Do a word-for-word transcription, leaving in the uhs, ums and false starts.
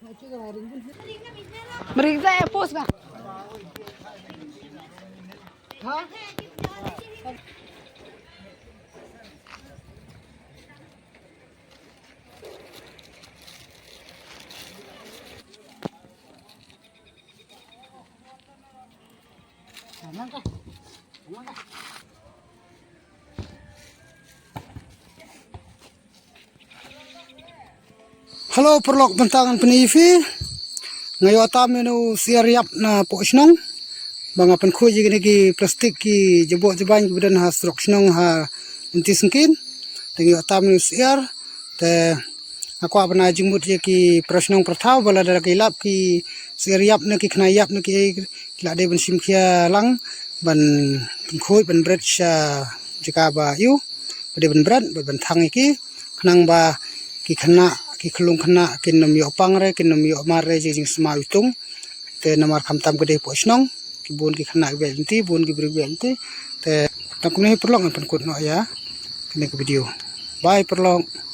Mari kita ya post ka. Ha? Hello paralok, mynta ngan pyni ïa phi. Nga ïoh tam ïa u syiar ïap na poh shnong. Ba nga pynkhuid ïa kine ki plastik ki jaboh jabain kiba don ha surok shnong ha lynti syngkien. Te nga ïoh tam ïa u syiar. Te nga kwah ban ai jingmut ïa ki para shnong para thaw ba lada ki lap ki syiar ïap ne ki khynnah ïap ne ki ei, ki la dei ban shim khia lang ban pynkhuid ban bret sha jaka ba ïoh ba dei ban bret ban, ban thang ïa ki, khnang ba ki khynnah, ki khyllung khynnah kin ym ïoh pang re, kin ym ïoh mar re jing jingsma iwtung. Te namar khamtam ka dei poh shnong, ki bun ki khynnah ki beh lynti, bun ki briew ki beh lynti. Te tang kumne hi paralok, ngan pynkut noh ïa kane ka video. Bye paralok.